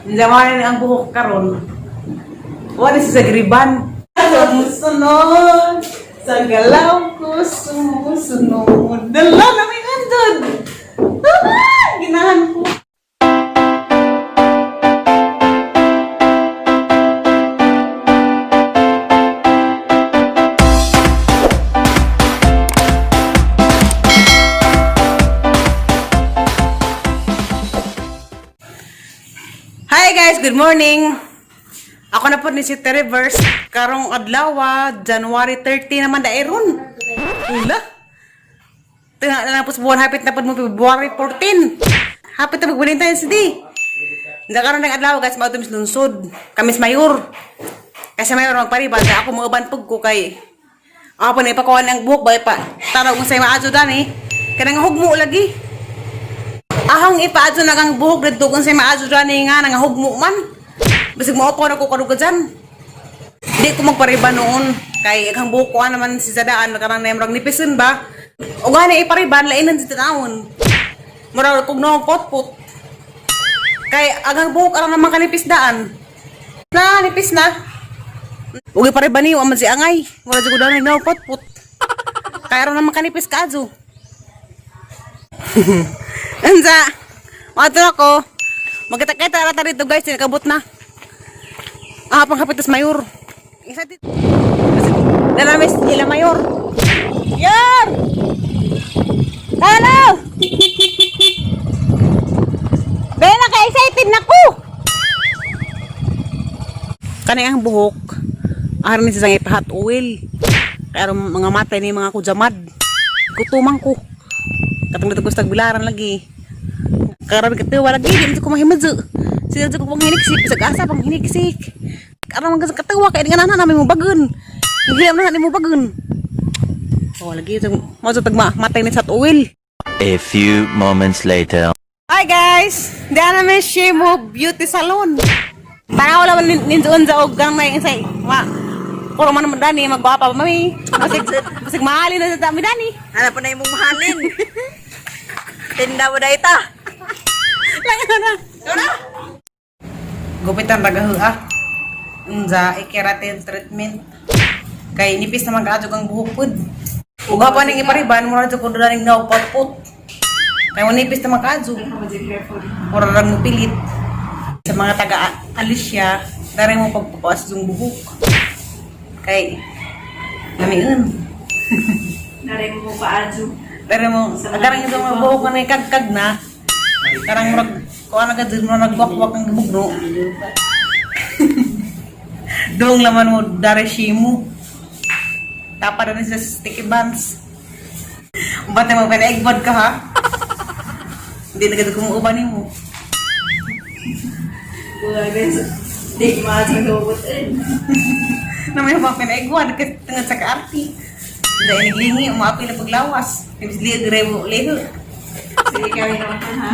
Jamanan ang buhok karon. Wala si sa griban. Sumusunod sa galaw ko, sumusunod. Dala na may andod. Ah, ginahan ko. Hi guys, good morning. Ako na po ni si Terreverse. Karong adlaw, January 30 naman dairon. Hula. Tingnan na lang po sa buwan, hapit na po mo February 14. Hapit na mag Valentine's Day. Hindi karon ng adlaw guys, mautom sa lungsod. Kami sa mayor. Kasi mayor magpariban, kaya ako mauban pug ko kay ako pa na ipakuha ng buhok ba pa. Tanaw kung sa'yo maadyo dani. Kaya nga hugmo lagi. Ahang ipaadyo na kang buhok dito kung sa'yo maadyo dani nga nangahugmo man. Basig mo na ko karuga dyan. Di ko magpariba noon. Kay ang buhok ko ah, naman si Zadaan karang na murag nipisin ba. O gani ipariban lainan si tanawon. Murag kog noong potpot. Kay agang buhok aron naman kanipis daan. Na nipis na. Ugi pariba niyo aman si angay. Murag jud ko daan noong potpot. Kay aron naman kanipis kaadyo. Ansa? Mato ako. Magkita-kita ra ta dito guys, sinakabot na. Ah, pangkapitas mayor. Isa dito. Dalamis ila mayor. Yor! Hello! Gaya na ka-excited na ko! Kani ang buhok. Aron ni siyang ipahat oil. Kaya aron mga matay ni mga kujamad. Kutumang ko. Katong dito ko sa tagbilaran lagi. Karon katuwa lagi di ko mahimadyo. Sila ko pang hiniksik sa asa pang hiniksik. Karon man katuwa kay nga na namin mo bagon. Hindi na namin mo bagon. Oh, lagi mo sa tagma matay ni sa oil. A few moments later. Hi guys! Diyan namin Shimo Beauty Salon. Tanga wala man nindoon sa og gamay insay. Ma. Puro man naman dani magwapa pa mami. Basig basig mahalin na sa dami dani. Ano po na imong mahalin? Tinda mo na ita. Lang na. Na. Gupitan ragahu ah. Unza ikeratin treatment. Kay nipis naman kaadyo kang buhok pud. Uga pa ning ipariban mura jud ko ning naw potpot. Kay mo nipis naman kaadyo. Mura ra mo pilit. Sa mga taga Alicia, dare mo pagpapaas yung buhok. Kay lamiun. Naray mo paadyo. Dare mo, karang yung mga buhok na kagkag na. Karang murag kuha na ka dyan, murag nagwakwak ang bugno. Doong laman mo, dare shimu. Tapa na sa sticky buns. Ba't mo pinaegbod ka ha? Hindi na gano'n kumuuban mo. Di maadyo gawot eh. Na may mga pinaegwad kasi tungod sa kaarti. Hindi iniglingi, umaapil na paglawas. Ibig liag revo leho. Sige kami naman ha.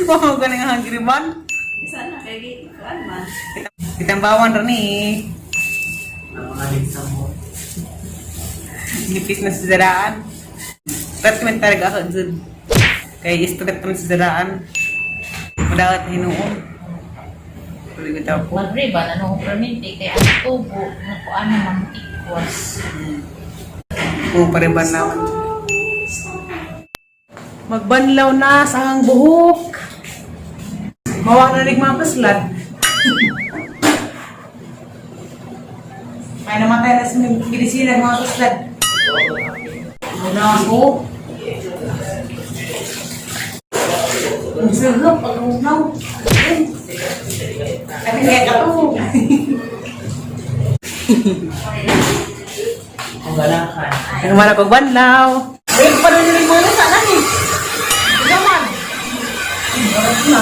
Wow, ganun ang hangriban. Isa na kay kuan man. Kitambawan rin eh. Nipis na si Zaraan. Treatment talaga ako dun. Kay straight naman si Zaraan. Madawat na hinuon. Tuloy ko daw po. Magriba na nung perminti kay ang tubo na ko ano mang tikwas. Oo, pa rin banlawan. Magbanlaw na sa ang buhok. Mawa na rin mga kaslad. Ay namatay na sa medisina mga kaslad. Muna ako. Ang sarap pag unaw. Kasi kaya ka to. Ang wala pag banlaw. Ay, pa rin yung mga sana ni. Yaman. Barat na.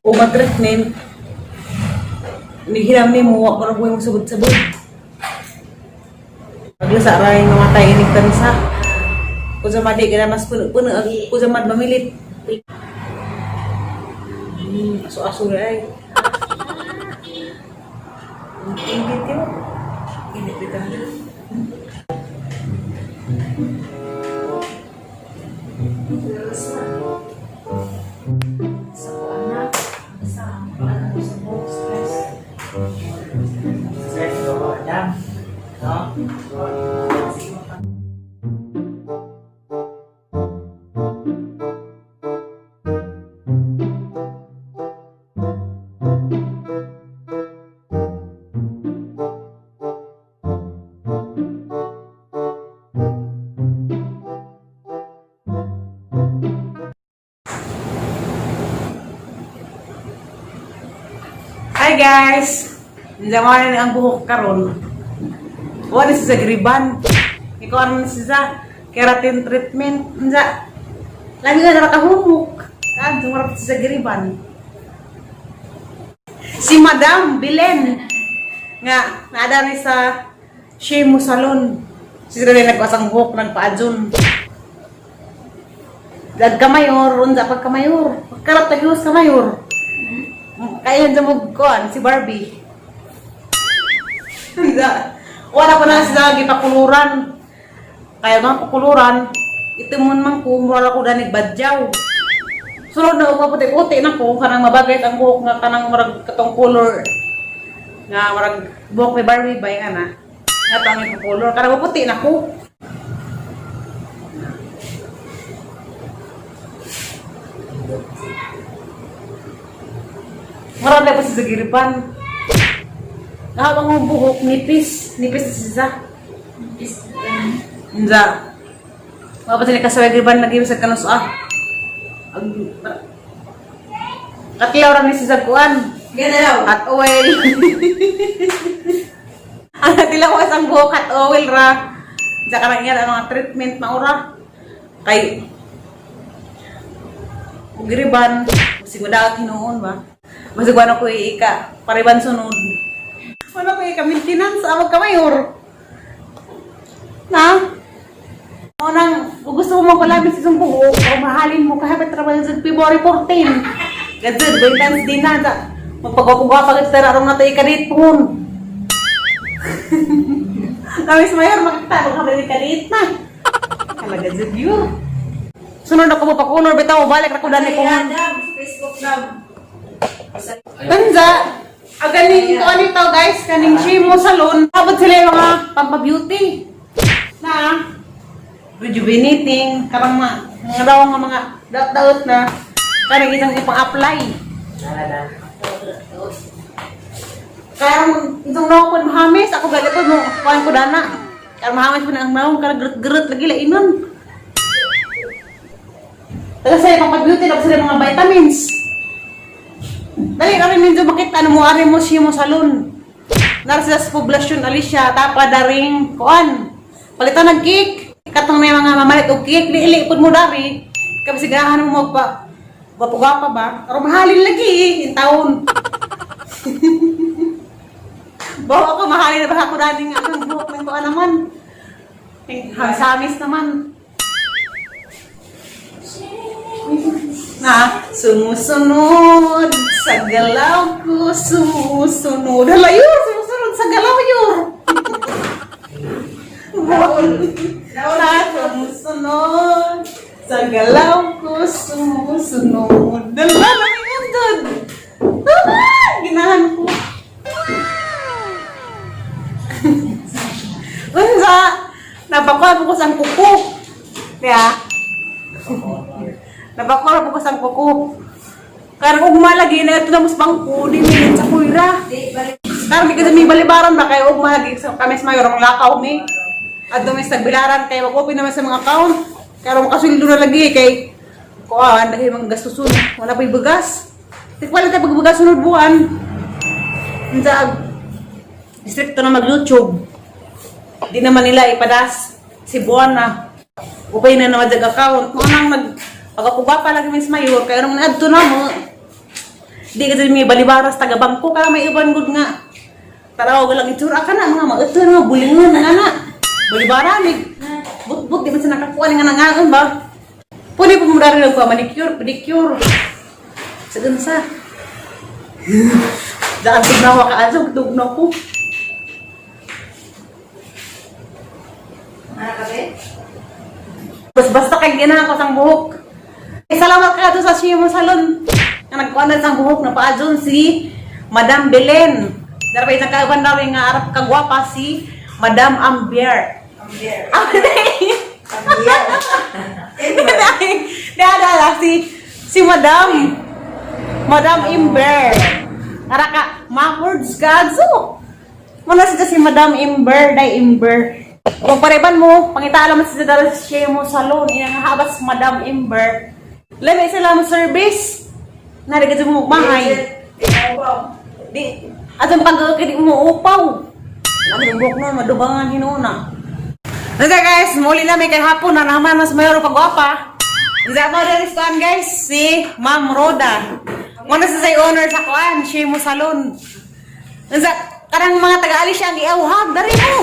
O matreatment. Nihiram ni mo, wak parang mo sabod-sabod. Pagla sa aray nga matay inig tansa. Kung sa madi ka na mas puno-puno, kung sa mad mamilit. Aso-aso na ay. Init yun. Init dito. Sa kuan na. Sa ano sa buhok stress. Sir, go, Adam. No? Hi guys! Nindamanan ang buhok karon. Wala si sa griban. Ikaw ano na siya keratin treatment. Unsa? Lagi ka nakahumok. Kan sumarap siya sa griban. Si Madam Belen nga naada ni sa Shemo Salon. Siya rin nagwasang buhok nagpaadjon. Dag kamayor, unsa pag kamayor. Pagkarap tayo sa kamayor. Kaya sa kuan si Barbie. Wala pa na sila gipakuluran. Kaya nga pakuluran, itimon man ko, mura ko danig badyaw. Sunod na upa puti-puti na ko, kanang mabagay ang buhok nga kanang murag katong color. Nga murag buhok ni Barbie bay ana. Nga tang color, kanang maputi na ko. Murag na pa sa giripan. Nakabang ang buhok, nipis. Nipis na siya. Is Unsa? Wa pa sila kasaway giriban lagi sa kanus ah. Ang Katlaw ra ni si kuan. Ganda daw. Hot oil. Ang natilawas ang buhok hot oil ra. Sa karang iya ang mga treatment maura. Kay ug giriban, siguro hinuon ba? Basig wala ko ika pariban sunod. Wala ko ika maintenance awag ka mayor. Na? O nang kung gusto mo magpalabis sa isang buhok, o mahalin mo kahit trabaho sa February 14. Gadzud, Valentine's Day na. Ta. Magpagwapugwa pag sa arong nato ikalit pohon. Kami sa mayor, makita, magkabalik ikalit na. Kala gadzud yun. Sunod ako mo pakunor, bitaw, balik na ko dani Ay, pohon. Adam, Facebook lang. Tanza, ang galing ko ano guys, kaning Shimo Salon. Abot sila yung mga pampabeauty. Na, rejuvenating, karang mga, mga raw nga mga daot-daot na, kanang isang ipang-apply. Nalala. Kaya itong naong po mahamis, ako gali po mo, kuhan ko dana. Kaya mahamis po na ang naong, kaya gerut-gerut lagi lainon. Taga sa'yo, pampabeauty, tapos sila mga vitamins. Dali kami medyo makita ano mo ari mo siya mo salon. Nara sila sa poblasyon Alicia tapa daring kuan. Palitan ng cake. Katong na yung mga mamalit og cake di ili pud mo dari. Kapsigahan mo magpa gwapo-gwapa ba? Pero mahalin lagi eh, in taon. Bawa ako mahalin na ba ako dani nga ang buhok ng kuan naman. Hamis naman. Na sumusunod sa galaw ko, sumusunod. Hala, yun, sumusunod sa galaw yun. Na sumusunod sa galaw ko, sumusunod. Hala, lamig doon. Ah, ginahan ko. Unsa, napakuha ko sa kuko. Kaya, Nabakora po ko sa kuko. Karang ugma lagi na ito na mas bangko, di mi sa kuyra. Di, balik. Karang di kasi may balibaran ba kayo ugma lagi sa kami sa mayor ang lakaw mi. At may sa bilaran kay mag-open naman sa mga account. Karon makasuldo na lagi kay kuan dahil mga gastuson wala pa'y bugas. Tik wala tayo pagbugas sunod buwan. Unsa distrikto na mag-YouTube. Di naman nila ipadas si Buwana. Upay na naman jag account. Mo nang nag pagkapugapa lagi mis mayor kay anong naadto na mo. Di kasi may balibaras taga bangko ka may iban gud nga. Taraw lang itsura ka na mga mautod nga bulingon na na. Balibara ni but-but di man sa nakakuan nga nangaon ba. Pwede po mo dari nagpa manicure, pedicure. Sa gansa. Daan tugnaw ka adto, tugnaw ko. Ano ka, be? Basta, basta kay ginahan ko sang buhok. Eh, salamat ka doon sa Shimo Salon. Nga nagkuha na sang buhok na paadyon si Madam Belen. Dara pa isang kauban daw nga arap kagwapa si Madam Ambier. Ambier. Ambier. Dada si si Madam Madam Imber. Ara ka, ma-words ka adzo. Muna siya si Madam Imber, day Imber. Kung pareban mo, pangita alam mo siya dara sa Shemo Salon, inang habas Madam Imber. Lami sila mo service. Narigat mo mahay. Di, atong pag kini mo upaw. Ang buhok nun, madubangan hinuna. Nasa guys, muli na may kay hapon na naman mas mayroon pagwapa. Nasa mo rin kuan guys, si Ma'am Roda. Muna sa say owner sa kuan, Shemo Salon. Nasa karang mga taga-ali siya ang iawhag, dari mo.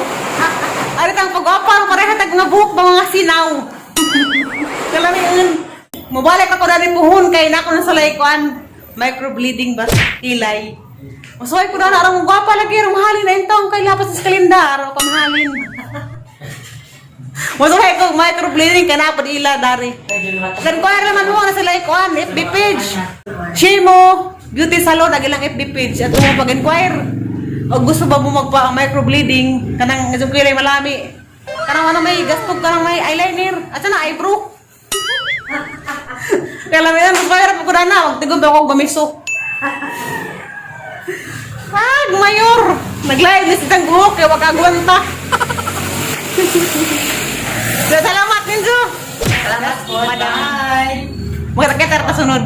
Ari tang pagwapa, pareha tag mga buhok ba mga sinaw. Kalamian. Mubalik ako dari puhon kay nako na sa kuan microbleeding ba kilay. Masuway ko na arang gwapa lagi rong mahalin na intong kay lapas sa kalendar o pamahalin. Masuway ko microbleeding kana pud ila dari. Kan ko naman mo na sila ikuan FB page. Shimo Beauty Salon ag ilang FB page at mo pag-inquire. O gusto ba mo magpa microbleeding kanang isang kilay malami. Kanang ano may gastog kanang may eyeliner at na eyebrow. Kaya lang yan, mas mahirap ako na na. Magtigom ba ako gamiso? Ah, mayor! Naglayag ni si Tang buhok, kaya wag agwanta. So, salamat, Ninjo! Salamat po. Madam. Bye. Magkita kita kasunod.